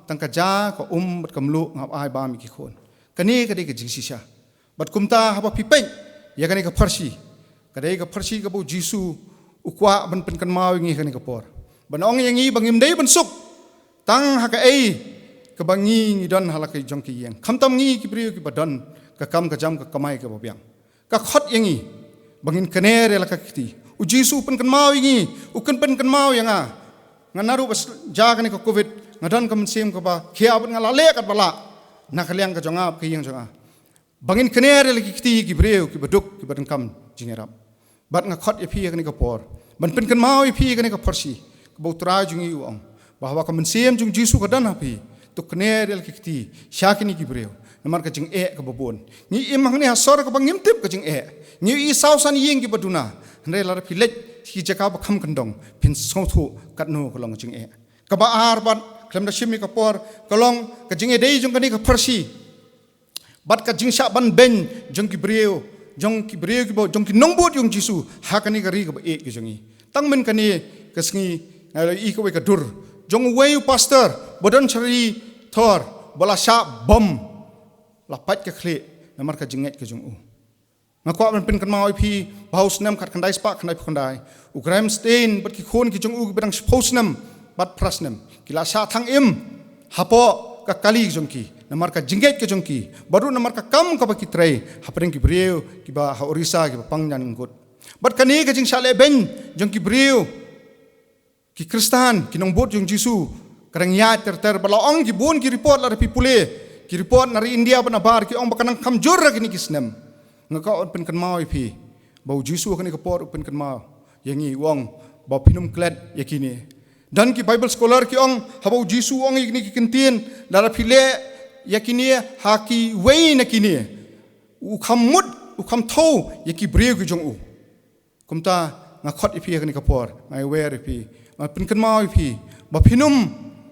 tang ka ja, ka um bad ka mluh, nga hap ai bam ïa ki khun. Kane ka dei ka jingshisha. Bad kumta haba phi peit ïa kane ka pharshi, ka dei ka pharshi kaba u Jisu u kwah ban pynkynmaw ïa ngi ha kane ka por, ban ong ïa ngi ba ngim dei ban suk tang ha kaei kaba ngi ngi don ha la ka jong ki ïing, khamtam ngi ki briew kiba don ka kam ka jam, ka kamai kaba biang. Ka khot ïa ngi ba ngin kner ïa la ka kti. U Jisu u pynkynmaw ïa ngi, u kyn pynkynmaw ïa nga. Nga naduh ba s-, jia kane ka covid, nga don ka mynsiem kaba khia bad nga la leh katba lah na ka liang ka jong nga, ka ïing jong nga, ba ngin kner ïa la ki kti ki briew kiba duk, kiba donkam jingïarap. Bad nga khot ïa phi ha kane ka por ban pynkynmaw ïa phi ha kane ka pharshi, kaba u Trai jong ngi u ong ba haba ka mynsiem jong u Jisu ka don ha phi, to kner ïa la ki kti sha kine ki briew namar ka jingeh kaba bun. Ngi im hangne ha sor kaba ngim tip ka jingeh. Ngi i saw san ïing kiba duna. Hynrei lada phi leit ki jaka ba kham kyndong, phin sngewthuh katno ka long ka jingeh. Kaba ar bad khlem da shim ïa ka por, ka long ka jingïadei jong kane ka pharshi bad ka jingshah ban beiñ jong ki briew, jong ki briew kiba, jong ki nongbud jong u Jisu ha kane ka ri kaba ïeit ka jong ngi. Tang mynne kane ka sngi nga la ïohi kawei ka dur jong uwei u pastor ba don sha ri Thor, ba la shah bom, la pait ka khlieh namar ka jingngeit ka jong u. Nga kwah ban pynkynmaw ïa phi ba ha u snem khatkhyndai spah khyndaiphew khyndai, u Graham Staines bad ki khun ki jong u kiba dang shiphew snem bad phra snem, ki la shah thang im hapoh ka kali jong ki namar ka jingngeit ka jong ki, bad ruh namar ka kam kaba ki trei hapdeng ki briew kiba ha Orissa, kiba pang ñiangkut. Bad kane ka jingshah lehbeiñ jong ki briew, ki Khristan, ki nongbud jong u Jisu, ka dang ïaid ter ter. Ba la ong ki bun ki report, lada phi pule ki report na ri India bad nabar, ki ong ba ka nang kham jur ha kine ki snem. Nga kwah ban pynkynmaw ïa phi ba u Jisu ha kane ka por u pynkynmaw ïa ngi, u ong ba phin ym klet ïa kine. Don ki Bible scholar ki ong, haba u Jisu u ong ïa kine ki kyntien, lada phi leh ïa kine ha kiwei na kine, u kham mut, u kham thew ïa ki briew ki jong u. Kumta nga khot ïa phi ha kane ka por, nga ïawer ïa phi, nga pynkynmaw ïa phi ba phin ym,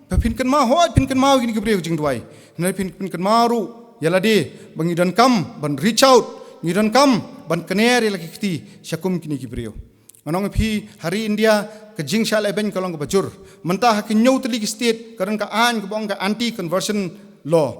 ba phin kynmaw, hooid phin kynmaw ïa kine ki briew jingduwai, hynrei phin pynkynmaw ruh ïa lade ba ngi donkam ban reach out, ngi donkam ban kner ïa la ki kti sha kum kine ki briew. Nga ong ïa phi, ha ri India ka jingshah lehbeiñ ka long kaba jur. Mynta ha ki hynñiew tylli ki state ka don ka aiñ kaba ong ka anti conversion law.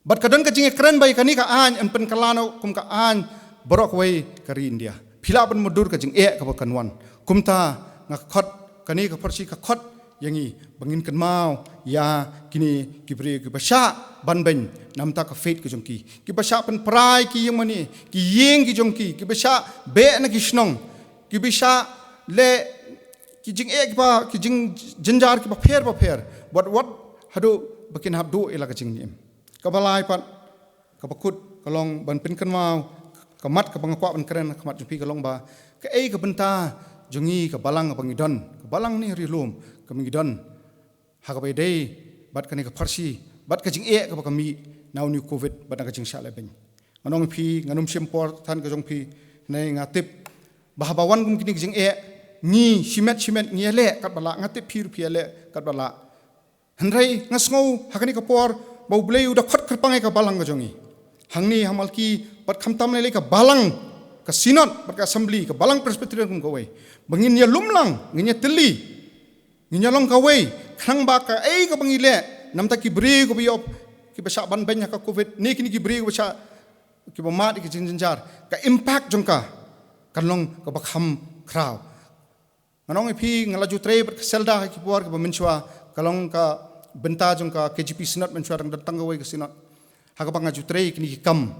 Bad ka don ka jingïakren ba ïa kane ka aiñ yn pynkylla noh kum ka aiñ baroh kawei ka ri India. Phi lah ban mutdur ka jingeh kaba kan wan. Kumta nga khot, kane ka pharshi ka khot ïa ngi ba ngin kynmaw ïa kine ki briew kiba shah ban beiñ namar ka faith ka jong ki, kiba shah pynpra ïa ki ïing mane, ki ïing ki jong ki, kiba shah beh na ki shnong, kiba shah leh ki jingeh kiba, ki jingjynjar kiba pher ba pher, wat wat haduh ba kin hap duh ïa la ka jingim. Kaba lai pat, kaba kut ka long ban pynkynmaw, ka mat kaba nga kwah ban kren ha khmat jong phi ka long ba kaei ka bynta jong ngi, ka balang kaba ngi don, ka balang ne ri lum kaba ngi don ha kaba ïadei bad kane ka pharshi bad ka jingeh kaba ka mih na une u covid bad na ka jingshah lehbeiñ. Nga ong ïa phi, ngan ym shim por than ka jong phi, hynrei nga tip Ba haba wan kum kine ki jingeh, ngi shimet shimet ngi ïaleh katba lah, nga tip phi ruh phi ïaleh katba lah. Hynrei nga sngew ha kane ka por ba U Blei u da khot kyrpang ïa ka balang ka jong ngi. Hangne ha Malki bad khamtam lei lei ka balang, ka synod bad ka assembly, ka balang Presbyterian kum kawei, ba ngin ïalum lang, ngin ïatylli, ngin ïalong kawei, khnang ba kaei kaba ngi leh, namta ki briew kiba ïoh, kiba shah ban beiñ ha ka covid, ne kine ki briew kiba shah, kiba mad ïa ki jingjynjar, ka impact jong ka kan long kaba kham khraw. Ngan ong ïa phi, nga la ju trei bad ka SELDA ha ki por kiba mynshuwa, ka long ka bynta jong ka K J P Synod mynshuwa, dang don tang kawei ka synod. Ha kaba nga ju trei kine ki kam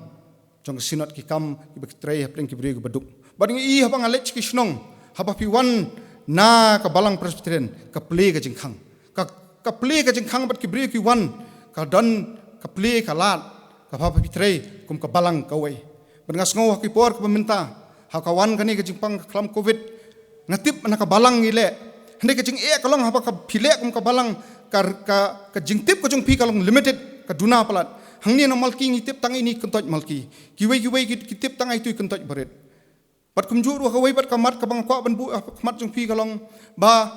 jong ka synod, ki kam kiba trei hapdeng ki briew kiba duk. Bad nga i haba nga leit sha ki shnong, haba phi wan na ka balang Presbyterian, ka plie ka jingkhang. Ka, ka plie ka jingkhang bad ki briew ki wan, ka don ka plie ka lad, kaba phi trei kum ka balang kawei. Bad nga sngew ha ki por kiba mynta, ha ka wan kane ka jingpang ka khlam covid, nga tip na ka balang ngi leh. Hynrei ka jingeh ka long haba ka phi leh kum ka balang, ka, ka, ka jingtip ka jong phi ka long limited, ka duna palat. Hangne na Malki ngi tip tang ine i kyntoit Malki. Kiwei kiwei ki, ki tip tang ïa itu i kyntoit barit. Bad kumjuh ruh kawei pat ka mat kaba nga kwah ban buh ha khmat jong phi ka long ba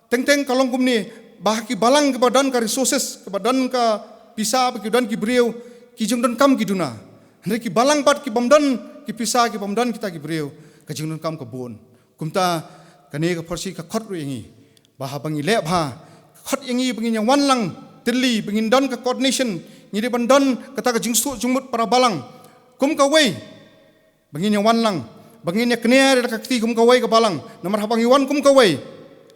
teng teng ka long kumne, ba ha ki balang kiba don ka resources, kiba don ka pisa, ba ki don ki briew, ki jingdonkam ki duna. Hynrei ki balang pat ki bym don ki pisa, ki bym don kita ki briew, ka jingdonkam ka bun. Kumta kane ka pharshi ka khot ruh ïa ngi ba haba ngi leh bha, ka khot ïa ngi ba ngin ïa wan lang tylli, ba ngin don ka coordination, ngi dei ban don kata ka jingsuh jingmut para balang kum kawei. Ba ngin ïa wan lang, ba ngin ïa kner da ka kti kum kawei ka balang. Namar haba ngi wan kum kawei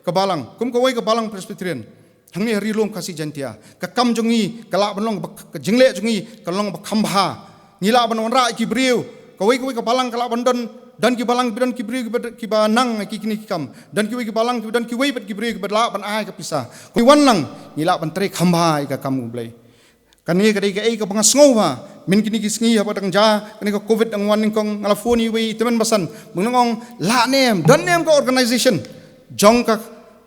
ka balang, kum kawei ka balang Presbyterian hangne ha Ri Lum Khasi Jaiñtia, ka kam jong ngi ka lah ban long ba, ka jingleh jong ngi ka long ba kham bha. Ngi lah ban wanrah ïa ki briew, kawei kawei ka balang ka lah ban don, don ki balang, don ki briew kiba, kiba nang ïa ki kine ki kam, don kiwei ki balang kiba don kiwei pat ki briew kiba lah ban ai ka pisa. Ngi wan lang, ngi lah ban trei kham bha ïa ka kam U Blei. Kane ka dei kaei kaba nga sngew ba mynta kine ki sngi haba dang jia kane ka covid dang wan nyngkong, nga la phone ïa iwei i tymmen basan, ba nga ong lah ne em, don ne em ka organization jong ka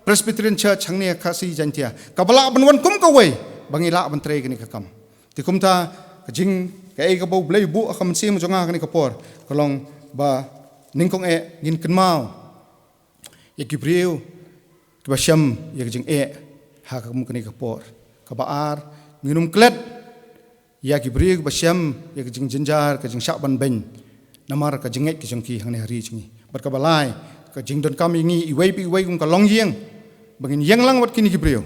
Presbyterian Church hangne ha Khasi Jaiñtia kaba lah ban wan kum kawei ba ngi lah ban trei kane ka kam. Te kumta ka jing, kaei kaba U Blei u buh ha ka mynsiem jong nga kane ka por ka long ba nyngkong eh ngin kynmaw ïa ki briew kiba shem ïa ka jingeh ha ka kum kane ka por. Kaba ar, ngin ym klet ïa ki briew kiba shem ïa ka jingjynjar, ka jingshah ban beiñ namar ka jingngeit ka jong ki hangne ha ri jong ngi. Bad kaba lai, ka jingdonkam ïa ngi iwei pa iwei kum ka longïing ba ngin ïeng lang bad kine ki briew,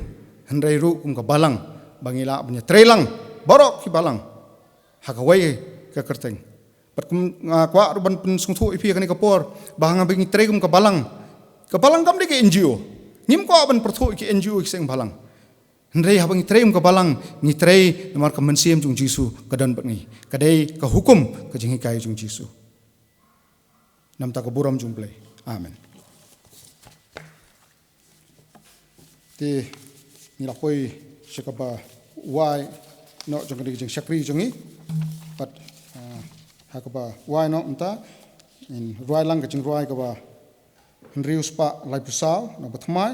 hynrei ruh kum ka balang ba ngi lah ban ïatrei lang baroh ki balang ha kawei ka kyrteng. Bad kum nga kwah ruh ban pynsngewthuh ïa phi ha kane ka por ba haba ngi trei kum ka balang, ka balang kam dei ka N G O. Ngim kwah ban pyrthuh ïa ki N G O ïa ki seng balang. Hynrei haba ngi trei kum ka balang, ngi trei namar ka mynsiem jong U Jisu ka don bad ngi. Ka dei ka hukum, ka jinghikai jong U Jisu. Namar ka burom jong U Blei. Amen. Te ngi la poi sha kaba wai noh jong kane ka jingshakri jong ngi. Bad, ah, ha kaba wai noh mynta ngin rwai lang ka jingrwai kaba hynriew spah laiphew saw na kaba thymmai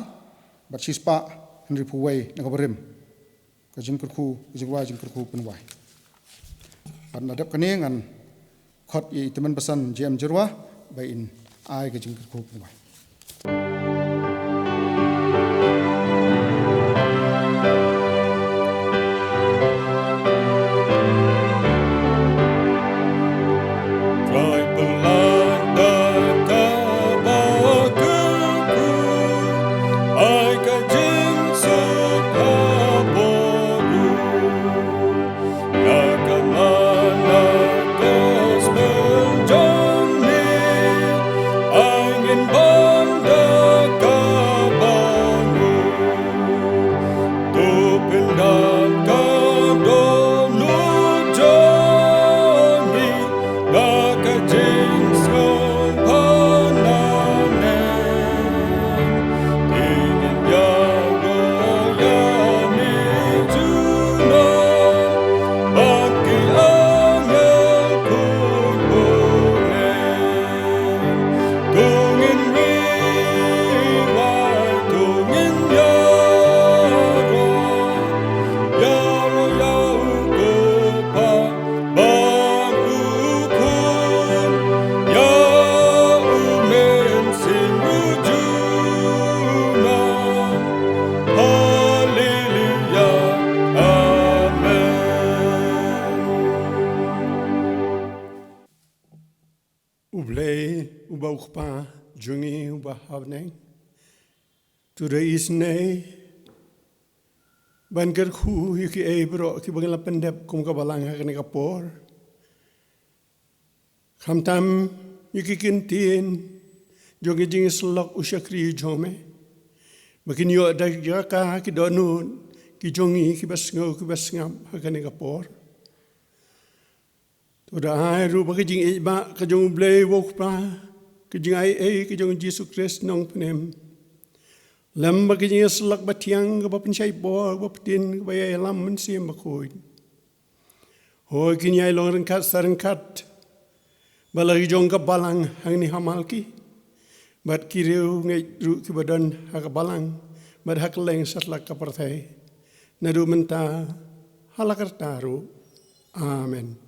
bad shi spah hynriewphew wei na kaba rim. Ka jingkyrkhu, ka jingrwai jingkyrkhu pynwai. Bad na dep kane ngan khot ïa i tymmen basan J M Jyrwa ba in ai ka jingkyrkhu pynwai. Kpa jong ngi uba ha bneng, to da isynei ban kyrkhu ïa kiei baroh kiba ngi la pyndep kum ka balang ha kane ka por. Khamtam ïa ki kyntien jong ki jingïasyllok u shakri jong me, ba kin ïoh da jaka ki dohnud ki jong ngi kiba sngew kiba sngap ha kane ka por. To da ai ruh ba ka jingïeit ba ka jong U Blei U Kpa, ka jingaiei ka jong Jisu Khrist Nongpynim, lem bad ka jingïasyllok ba thiang kaba pynshai bor, kaba pyntin, kaba ïalam Mynsiem Bakhuid, hooid kin ïai long ryngkat sa ryngkat bad la ki jong ka balang hangne ha Malki, bad ki riewngeit ruh kiba don ha ka balang bad ha kylleng satlak ka pyrthei, naduh mynta hala karta ruh. Amen.